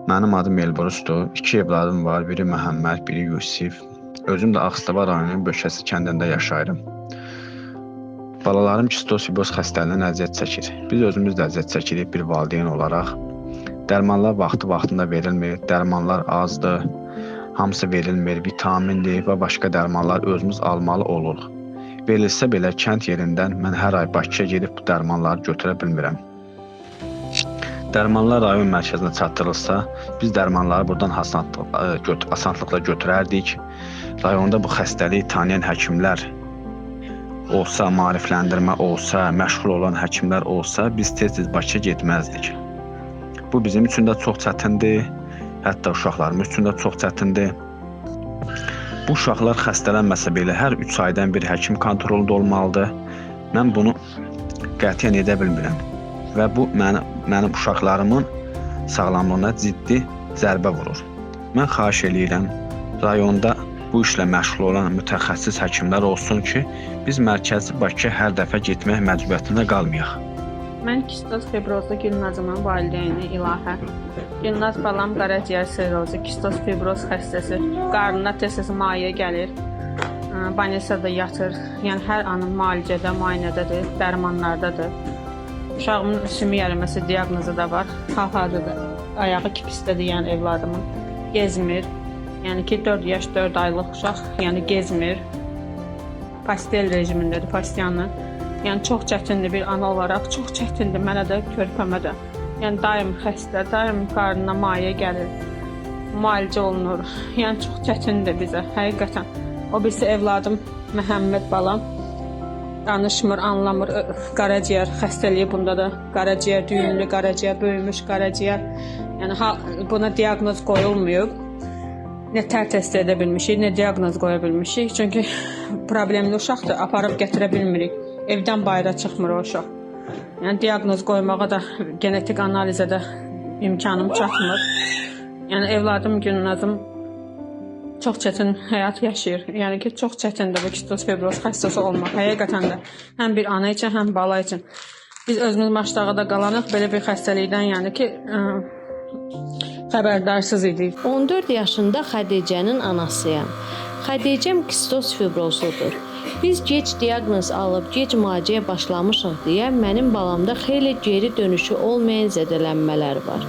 Mənim adım Elbrusdur. 2 evladım var. Biri Məhəmməd, biri Yusif. Özüm də Ağstafa rayonunun Bökəsi kəndində yaşayıram. Balalarım kistoz fibroz xəstəliyindən əziyyət çəkir. Biz özümüz də əziyyət çəkirik bir valideyn olaraq. Dərmanlar vaxtı-vaxtında verilmir, dərmanlar azdır, hamısı verilmir, vitamindir və başqa dərmanlar özümüz almalı oluruq. Verilsə belə kənd yerindən mən hər ay Bakıya gedib bu dərmanları götürə bilmirəm. Dərmanlar rayon mərkəzinə çatdırılsa, biz dərmanları buradan asanlıqla götürərdik. Rayonda bu xəstəliyi tanıyan həkimlər olsa, maarifləndirmə olsa, məşğul olan həkimlər olsa, biz tez-tez Bakıya getməzdik. Bu bizim üçün də çox çətindir, hətta uşaqlarımız üçün də çox çətindir. Bu uşaqlar xəstələnməsə belə hər 3 aydan bir həkim kontrolunda olmalıdır. Mən bunu qətiyyən edə bilmirəm və bu mənim uşaqlarımın sağlamlığına ciddi zərbə vurur. Mən xahiş eləyirəm, rayonda bu işlə məşğul olan mütəxəssis həkimlər olsun ki, biz mərkəzi Bakıya hər dəfə getmək məcburiyyətində qalmayaq. Mən kistoz fibrozlu Gülnazımın valideyni İlahə. Gülnaz balam qaraciyər sirrozu, kistoz fibroz xəstəsi, qarnına tez-tez maye gəlir, banisada yatır, yəni hər anın müalicədə, müayinədədir, dərmanlardadır. Uşağımın sümük əriməsi diaqnozu da var. Hal-hazırda ayağı kipsdədir, yəni evladımın. Gezmir. Yəni ki, 4 yaş 4 aylıq uşaq, yəni gezmir. Pastel rejimindədir, pastiyanlı. Yəni çox çətindir bir ana olaraq, çox çətindir mənə də, körpəmə də. Yəni daim xəstə, daim qarnına maye gəlir, müalicə olunur. Yəni çox çətindir bizə, həqiqətən. O birisi evladım Məhəmməd balam danışmır, anlamır. Qaraciyər xəstəliyi bunda da, qaraciyər düyünlü, qaraciyər böyümüş, qaraciyər. Yəni buna diaqnoz qoyulmayıb. Nə tər test edə bilmişik, nə diaqnoz qoya bilmişik. Çünki problemli uşaqdır, aparıb gətirə bilmirik. Evdən bayıra çıxmır o uşaq. Yəni diaqnoz qoymağa da, genetik analizə də imkanım çatmır. Yəni evladım Gülnazım çox çətin həyat yaşayır. Yəni ki, çox çətindir bu kistoz fibroz xəstəsi olmaq. Həqiqətən də həm bir ana üçün, həm bala üçün. Biz özümüz Maşdağda qalanıq belə bir xəstəlikdən, yəni ki, xəbərdarsız idik. 14 yaşında Xədicənin anasıyam. Xədicəm kistoz fibrozludur. Biz gec diaqnoz alıb gec müalicəyə başlamışıq deyə mənim balamda xeyli geri dönüşü olmayan zədələnmələr var.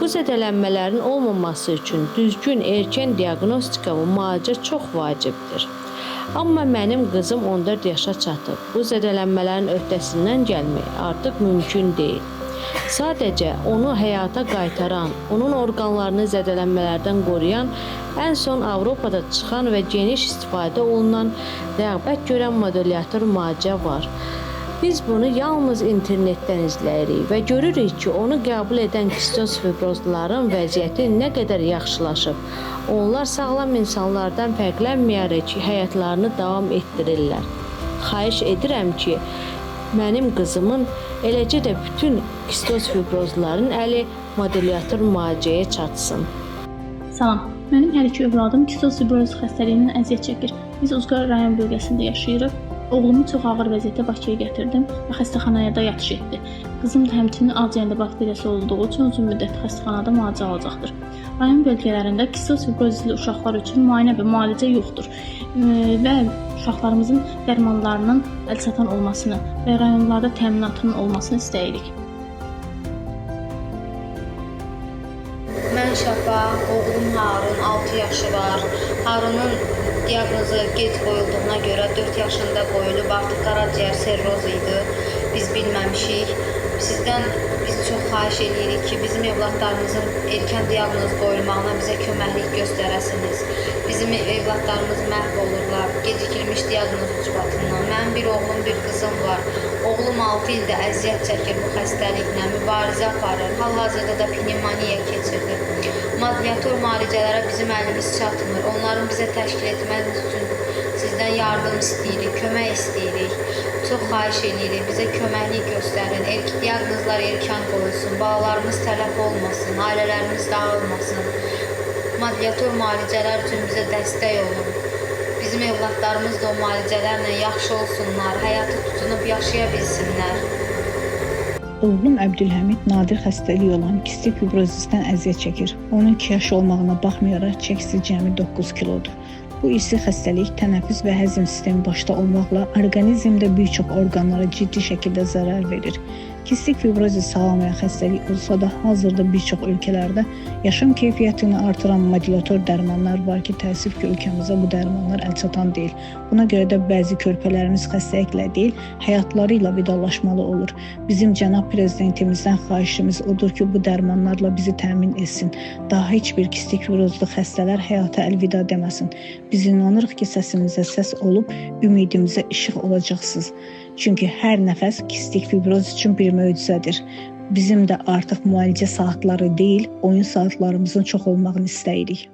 Bu zədələnmələrin olmaması üçün düzgün erkən diaqnostika və müalicə çox vacibdir. Amma mənim qızım 14 yaşa çatıb. Bu zədələnmələrin öhdəsindən gəlmək artıq mümkün deyil. Sadəcə onu həyata qaytaran, onun orqanlarını zədələnmələrdən qoruyan, ən son Avropada çıxan və geniş istifadə olunan, rəğbət görən modulyator müalicə var. Biz bunu yalnız internetdən izləyirik və görürük ki, onu qəbul edən kistoz fibrozluların vəziyyəti nə qədər yaxşılaşıb. Onlar sağlam insanlardan fərqlənməyərək həyatlarını davam etdirirlər. Xahiş edirəm ki, mənim qızımın, eləcə də bütün kistoz fibrozluların əli modulyator müalicəyə çatsın. Salam, mənim hər iki övladım kistoz fibroz xəstəliyindən əziyyət çəkir. Biz Uzqar rayon bölgəsində yaşayırıq. Oğlumu çox ağır vəziyyətdə Bakıya gətirdim və xəstəxanaya da yatış etdi. Qızım da həmçinin ağciyərdə bakteriyası olduğu üçün uzun müddət xəstəxanada müalicə alacaqdır. Rayon bölgələrində kistoz fibrozlu uşaqlar üçün müayinə və müalicə yoxdur və uşaqlarımızın dərmanlarının əlçatan olmasını və rayonlarda təminatının olmasını istəyirik. Mən Şəfaq, oğlum Harun, 6 yaşı var. Harunun diaqnozu gec qoyulduğuna görə 4 yaşında qoyulub, artıq qaraciyər serroz idi. Biz bilməmişik. Sizdən biz çox xahiş edirik ki, bizim evladlarımızın erkən diaqnoz qoyulmağına bizə köməklik göstərəsiniz. Bizim evladlarımız məhv olurlar gecikilmiş diaqnoz ucbatından. Mənim bir oğlum, bir qızım var. Oğlum 6 ildə əziyyət çəkir bu xəstəliklə, mübarizə aparır. Hal-hazırda da pnevmoniya keçirdi. Modulyator müalicələrə bizim əlimiz çatmır. Onların bizə təşkil etməniz üçün sizdən yardım istəyirik, kömək istəyirik. Çox xahiş edirik, bizə köməklik göstərin. Diaqnozlar erkən qoyulsun, balalarımız tələf olmasın, ailələrimiz dağılmasın. Modulyator müalicələr üçün bizə dəstək olun. Bizim evladlarımız da o müalicələrlə yaxşı olsunlar, həyatı tutunub yaşaya bilsinlər. Oğlum Əbdülhəmid nadir xəstəlik olan kistik fibrozisdən əziyyət çəkir. Onun 2 yaşı olmağına baxmayaraq çəkisi cəmi 9 kilodur. Bu irsi xəstəlik tənəffüs və həzm sistemi başda olmaqla orqanizmdə bir çox orqanlara ciddi şəkildə zərər verir. Kistik fibrozis sağalmayan xəstəlik olsa da hazırda bir çox ölkələrdə yaşam keyfiyyətini artıran modulator dərmanlar var ki, təəssüf ki, ölkəmizə bu dərmanlar əlçatan deyil. Buna görə də bəzi körpələrimiz xəstəliklə deyil, həyatları ilə vidalaşmalı olur. Bizim cənab prezidentimizdən xahişimiz odur ki, bu dərmanlarla bizi təmin etsin. Daha heç bir kistik fibrozlu xəstələr həyata əlvida deməsin. Biz inanırıq ki, səsimizə səs olub ümidimizə işıq olacaqsınız. Çünki hər nəfəs kistik fibroz üçün bir möcüzədir. Bizim də artıq müalicə saatları deyil, oyun saatlarımızın çox olmağını istəyirik.